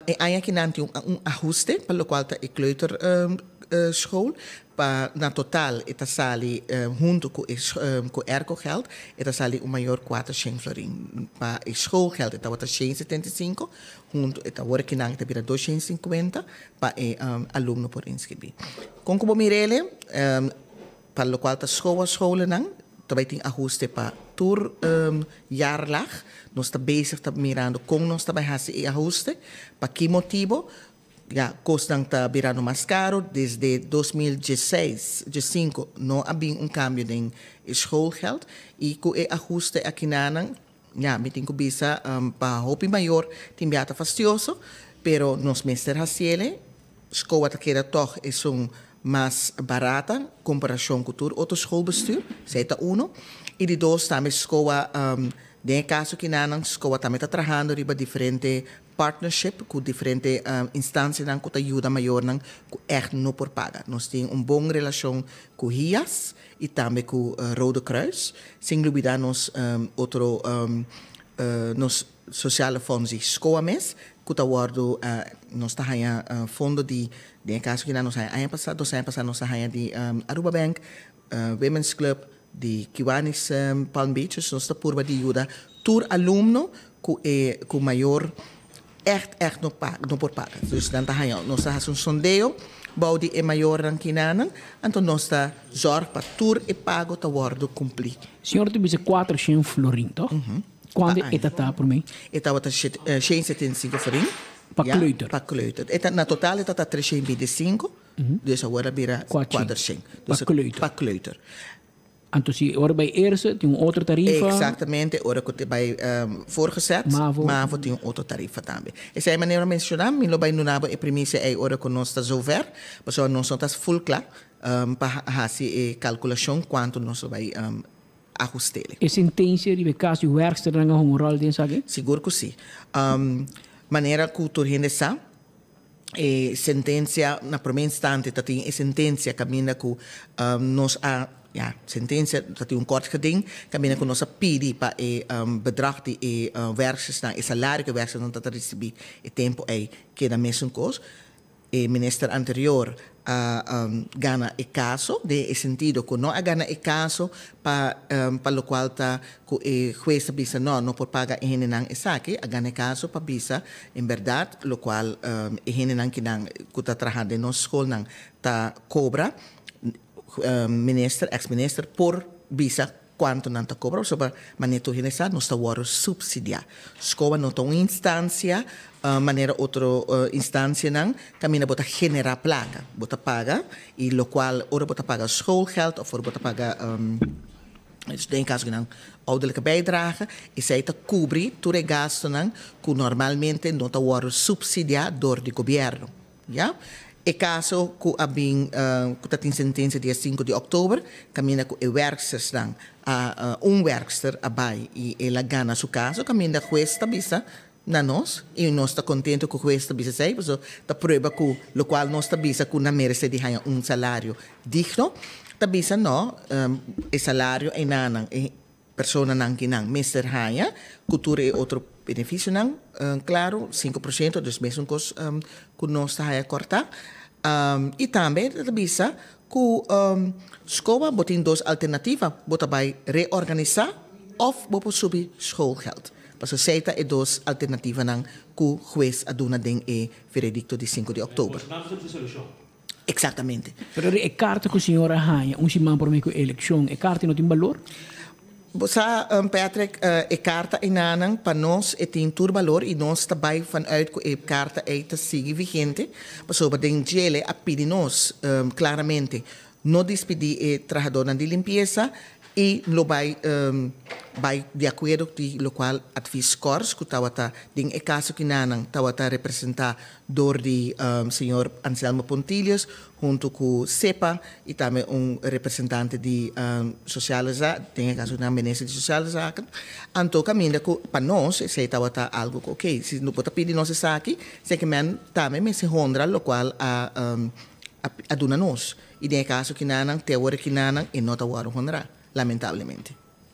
E aña akinan tin un ahuste pa lokual ta e kleuter school. Pa na total e ta sali huntu ku e ku aircogeld e ta sali un mayor 400 florin. Pa e schoolgeld e tabata 175, huntu e ta awor akinan e ta bira 250 pa e alumno por inskribí. Kon ku bo mir'el pa lokual ta school schoolnan ta bai tin ahuste pa tur jaarlag. Nos ta bezig ta mirando kon nos ta bai hasi e ahuste, pa ki motibo. Ja, kosnan ta birando mas karo. Desde 2016, 15 no a bin un kambio den schoolgeld i ku e ahuste akinanan, ja, mi tin ku bisa pa hopi mayor tin bia ta fastioso, pero nos mester hasiele. Skola ta keda toch esun mas barata komparashon ku tur otro schoolbestuur, esei ta uno. I di dos tambe skola, den e kaso kinanan skola tambe ta trahando riba diferente partnership ku diferente instansianan ku ta yuda mayornan ku echt no por paga. Nos tin un bon relashon ku HIAS i tambe ku Rode Kruis, sin lubidá nos otro nos sociale fonds di SKOA mes, ku ta wòrdu nos ta haña fondo di, den e kaso kinan nos haña aña pasá, 2 aña pasá nos a haña di Aruba Bank, Women's Club, di Kiwanis Palm Beach. Dus nos ta purba di yuda tur alumno ku e ku mayor echt echt no paga, no por paga. Dus nan ta haña, nos ta hasi un sondeo bou di e mayornan kinanan, anto nos ta zòrg pa tur e pago ta wòrdu kumplí. Señor ta bisa 400 florin, toch? Kuantu e ta ta promé? E tabata 175 florin. Pa kleuter. Pa kleuter. E ta na total e ta ta 325, dus awor a bira 400. Pa kleuter. Pa kleuter. Anto si ora bai eerste tin un otro tarifa. Exactamente, ora ku te bai voorgezet, Mavo. Mavo tin un otro tarifa tambe. Esei manera mi menshoná, mi lo bai duna bo e primisia ei ora ku nos ta zover, pasobra nos no ta full kla pa hasi e kalkulashon kuantu nos lo bai ahust'é. E sentensia riba e kas di wèrksternan a hunga un ròl den esaki? Sigur ku si. Manera ku tur hende sa, e sentensia na promé instante ta tin e sentensia kaminda ku nos a, ya, sentensia ta tin un kort geding kaminda ku nos a pidi pa e bedrag di e wèrkstersnan, e salario ku e wèrksternan ta ta risibí e tempu ei keda mesun kos. E minister anterior a gana e kaso den e sentido ku no a gana e kaso pa pa lokual ta ku e hues a bisa no, no por paga e hendenan esaki, a gana e kaso pa bisa en bèrdat lokual e hendenan kinan ku ta traha den nos skolnan ta kobra, minister, eks minister por bisa kuantu nan ta kobra pasobra manera tur hende sa nos ta wòrdu supsidiá. Skoba no ta un instansia manera otro instansianan kaminda bo ta generá plaka. Bo ta paga i lokual ora bo ta paga schoolgeld òf ora bo ta paga den e kaso kinan ouderlijke bijdrage, esei ta kubri tur e gastunan ku normalmente no ta wòrdu supsidiá dor di gobièrnu. Ya. E kaso ku a bin ku ta tin sentensia dia 5 di òktober, kaminda ku e wèrkstersnan a un wèrkster a bai i el a gana su kaso, kaminda hues ta bisa na nos i nos ta kontentu ku hues ta bisa esei pasobra ta prueba ku lokual nos ta bisa ku nan meresé di haña un salario digno, ta bisa no e salario einanan e personanan ki nan mester haña ku tur e otro benefisionan, klaro, 5%, dus mesun kos ku nos ta haña kòrtá. I tambe ta bisa ku SCOA bo tin dos alternativa, bo ta bai reorganisá òf bo por subi schoolgeld. Pasobra esei ta e dos alternativanan ku hues a duna den e veredikto di 5 di òktober. Exactamente. Pero e karta ku señor a haña un siman promé ku e elekshon, e karta no tin balor? Bo sa, Patrick, e karta einanan pa nos e tin tur balor i nos ta bai vanuit ku e karta ei ta sigui vigente, pasobra den djele a pidi nos klaramente no dispidí e trahadornan di limpiesa i lo bai bai di akuerdo di lokual advieskorps ku tabata den e kaso kinanan tabata representá dor di señor Anselmo Pontilius huntu ku SEPA i tambe un representante di Sociale Zaken, den e kaso nan minister di Sociale Zaken. Anto kaminda ku pa nos esei tabata algu ku okey, si bo ta pidi nos esaki, seki men tambe mester honra lokual a a duna nos. I den e kaso kinanan, te awor e kinanan e no ta wòrdu honrá, lamentablemente.